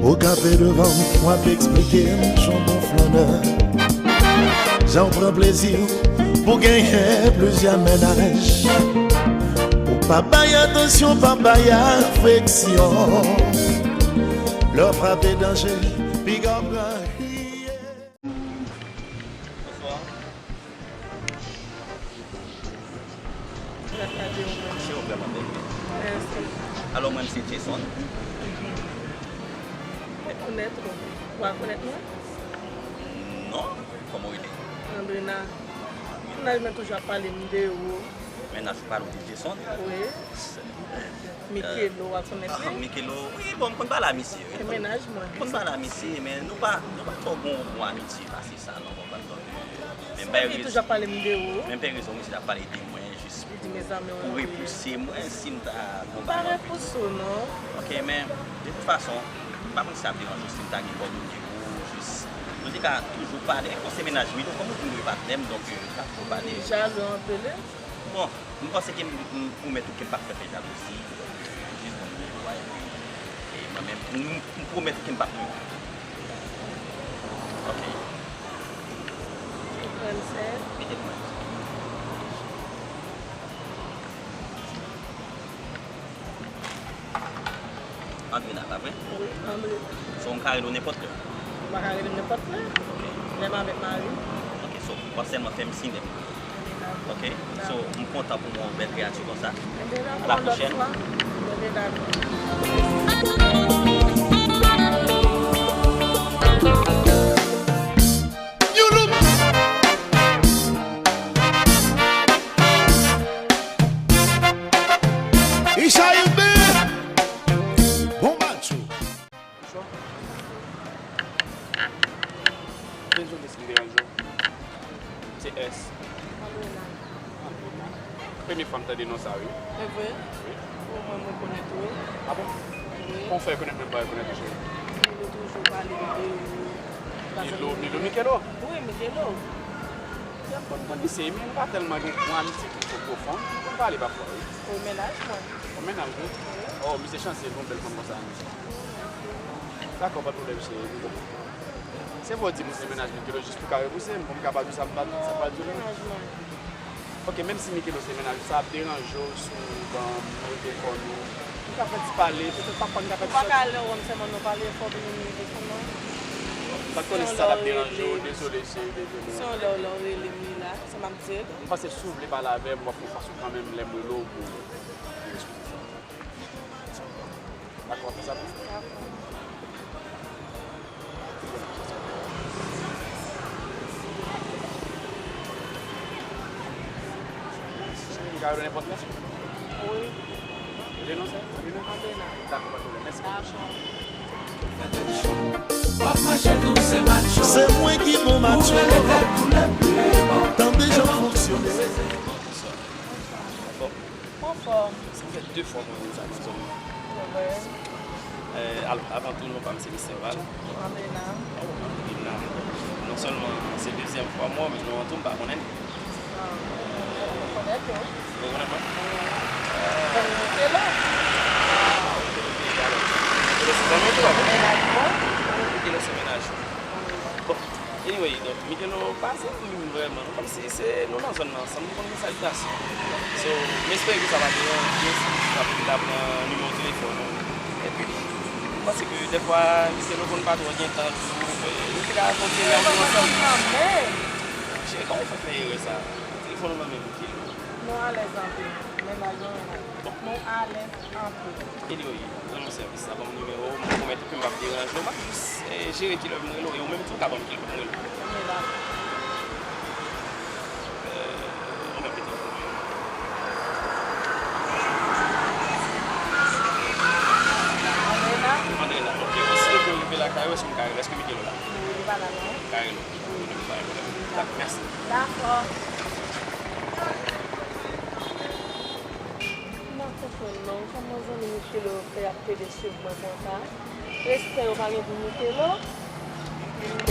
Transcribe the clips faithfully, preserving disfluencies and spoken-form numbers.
Ou kanpe devan m, w ap eksplike m jan w bon flannè. Jan w pran plezi w pou genyen plizyè mennaj. Ou pa bay atansyon, pa bay afeksyon. Lè w frape danje, piga w pran. Bonswa. Jan w ye, ou menm? Jan w ye, ou vrèman bèl. Mèsi. Alò, mwen, m se Jason. Mwen konèt ou. Ou pa konèt mwen? Non. Kòman w rele? Andrena. Mennaj mwen toujou ap pale m de ou. Mennaj ou pale w de Jason? Wi. Michelo, w a konèt li? Ah, Michelo, wi, bon, m konn pale a misye, wi. Se mennaj mwen. M konn pale a misye, men nou pa, nou pa twò gon bon amitye pase sa, non, konprann, donk, men m bay rez-, toujou ap pale m de ou. Men m bay rezon misye t ap pale de mwen, jis pou, pou repouse mwen, si m ta konprann. M pa repouse w, non. Ok, men, de tout fason, m pa konn si sa ap deranje w si m ta gen kòdone ou, jis, nou te ka toujou pale, bon, se mennaj Milo, kòm ou di m wi patnè m, donk, euh, n ap toujou pale. Li jalou anpil, wi. Bon, m panse ke m, m pwomèt ou ke m p ap fè, fè jalouzi. Jis ban m de lwa epi, e mwen menm, m, m pwomèt ou ke m p ap touye w. Ok. Ou konprann, sè? Kite mwen. Andrena, pa vre? Wi, Andrena. So, m ka rele w nenpòt lè? Ou pa ka rele m nenpòt lè. Ok. Lè m avèk mari m. Ok, so, w ap sèlman fè m siy lè m rele w. Andrena. Ok? Dakò. So, m kontan pou mwen yon bèl kreyati konsa. Andrena, a la pwochèn. Andrena. Isha Yube, bon match. Bonswa. Dezole si m deranje w. Se S. Andrena. Andrena. Premye fwa m tande non sa, wi. E vre? Wi. Bon, mwen, mwen konèt ou. A bon? Wi. Kòman w fè rekonèt mwen, m pa rekonèt ou, cheri? Milo toujou pale m de ou. Milo, Milo Michelo? Wi, Michelo. Jan m konn konn misye, men nou pa tèlman gen yon amitye ki twò pwofon. Nou konn pale pafwa, wi. Ou mennaj mwen. Ou mennaj ou? Wi. Oh, misye chanse, gon bèl fanm konsa, misye. Dakò, pa t pwoblèm, cheri. Se vre w di m ou se mennaj Michelo jis pou ka repouse m, pou m ka pa di w sa m pa, sa m pa di w la. Mennaj mwen. Ok, menm si Michelo se mennaj ou, sa ap deranje w si w ban m nimewo telefòn ou? Nou ka fè ti pale, petèt pafwa nou ka fè ti sòti. Ou pa ka lè w wè m sèlman nou pale, fò w vin nimewo telefòn mwen. M pa t konnen si sa t ap deranje w, dezole, cheri, dezole. Se yon lè w, lè w rele m, li la, sa m ap di l. M panse si w vle pale avè m, w ap fè yon fason kanmenm lè m rele w pou w eskize sa. Dakò, fè sa pou. Dakò. M ka rele w nenpòt lè? Wi. Rele non, sè? Andrena. Dakò, pa t pwoblèm. Mèsi bokou, cheri. Dakò. Se mwen ki bon match. Tande jan m fonksyone. Anfòm? Anfòm. Sa fè de fwa mwen wè w deja nan zòn nan. Mwen wè. Eh, alò, avan tou, non pa m se Mister Val. Andrena. Oh, Andrena. Non sèlman se dezyèm fwa m wè w, men non an tou, m pa konnen l. Ah, mwen konnen tou. Ou rekonèt mwen? Wi. Eh. Zanmi Michelo. Ah, ok, ok, alò. Michelo se zanmi w tou, pa vre? Mennaj mwen. Michelo se mennaj ou. Wi. Bon, anyway, donk, Michelo pa zanmi m vrèman, non, kòmsi se nou nan zòn nan ansanm, nou konn gen salitasyon. So, m espere ke sa pa deranje si m ap, m ta pran nimewo telefòn ou. Epi, m panse ke dèfwa, Michelo konn pa twò gen tan tou, e, nou te ka kontinye ap viv ansanm. Cheri, kòman w fè fè erè sa? Telefòn ou nan men m, Michelo. Nou alèz anpil. Mennaj mwen, mennaj. Bon. Nou alèz anpil. Anyway, rann mwen sèvis, sa ban m nimewo w, m pwomèt ou ke m p ap deranje w, m ap jis, eh, jere kilè m rele w, e ou menm tou w ka ban m kilè m rele w. Mennaj. Eh, ou menm ki telefòn mwen. Andrena? Andrena, ok. Bon, si nou rive lakay ou, èske m ka rele? Èske Michelo la? Li pa la, non. M ka rele w. Dakò, mèsi. Dakò. M pa konprann non, kòman zanmi Michelo yo fè ap plede swiv mwen konsa? Respè yo pa gen pou Michelo?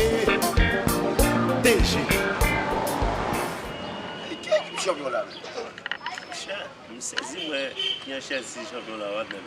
E D J. Ki ekip chanpyon la menm? Monchè, m sezi, mwen, ki an Chelsea chanpyon la, patnè m.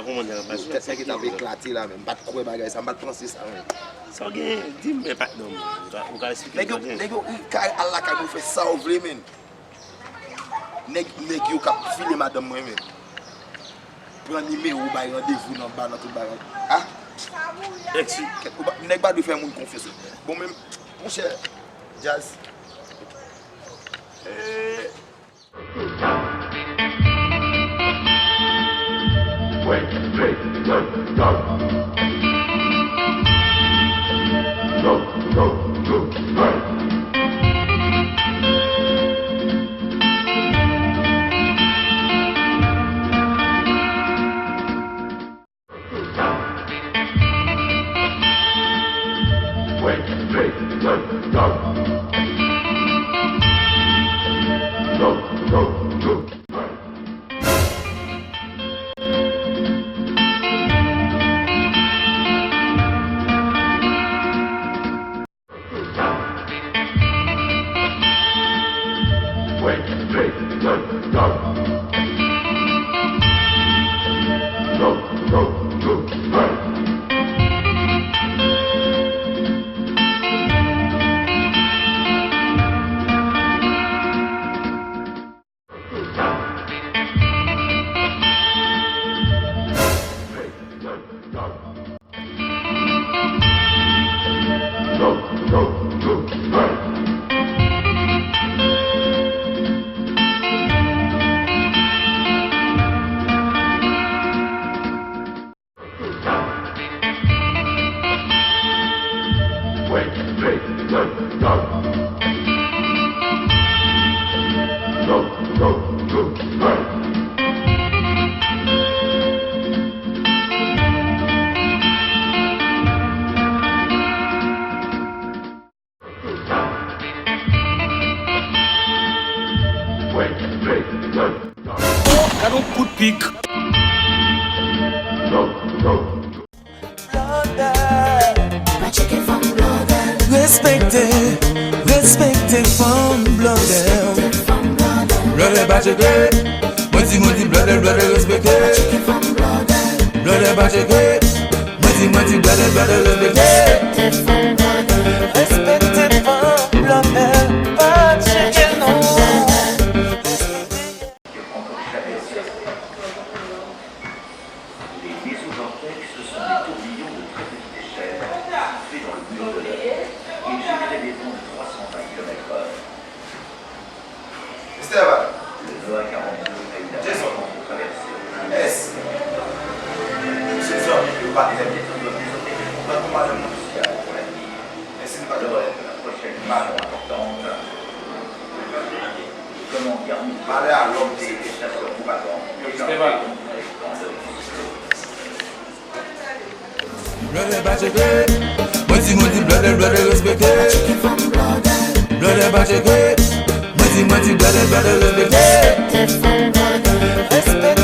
pa konprann sa k ap pase. Yo, tèt nèg yo t ap eklate la, men m pa t kwè bagay sa, m pa t panse sa, men. Sa w genyen? Di m, men patnè m. Ou ka, ou ka eksplike m sa w genyen? Nèg yo, nèg yo, wi, kay al lakay mwen, fè sa w vle, men. Nèg, nèg yo k ap file madanm mwen, men. Pran nimewo, bay randevou nan ba, nan tout bagay. Ah! Nèg si, kèt, ou pa, nèg pa dwe fè moun konfyans. Bon, men, monchè, djaz. Eh. Gad yon kout pik. Respekte, respekte fanm blòdè. Blòdè pa tcheke. Mwen di, mwen di, blòdè, blòdè, respekte. Blòdè pa tcheke. Mwen di, mwen di, blòdè, blòdè, respekte. Respekte fanm blòdè, pa tcheke non. Les mésozortex sont des tourbillons de très petite échelle, situés dans le mur de l'œuf. Ils généraient des vents de trois cent vingt kilomètres heure. Mister Evan. Le Noah quarante-deux a eu la chance de traverser. S. Mesye zòt, yo pa trè byen. Nan koumadan nan. Mèsi, nou pa trè byen. La prochaine mission importante. Malè a lòm. Blòdè pa tcheke. Mwen di, mwen di, blòdè, blòdè, respekte. Blòdè pa tcheke. Mwen di, mwen di, blòdè, blòdè, respekte.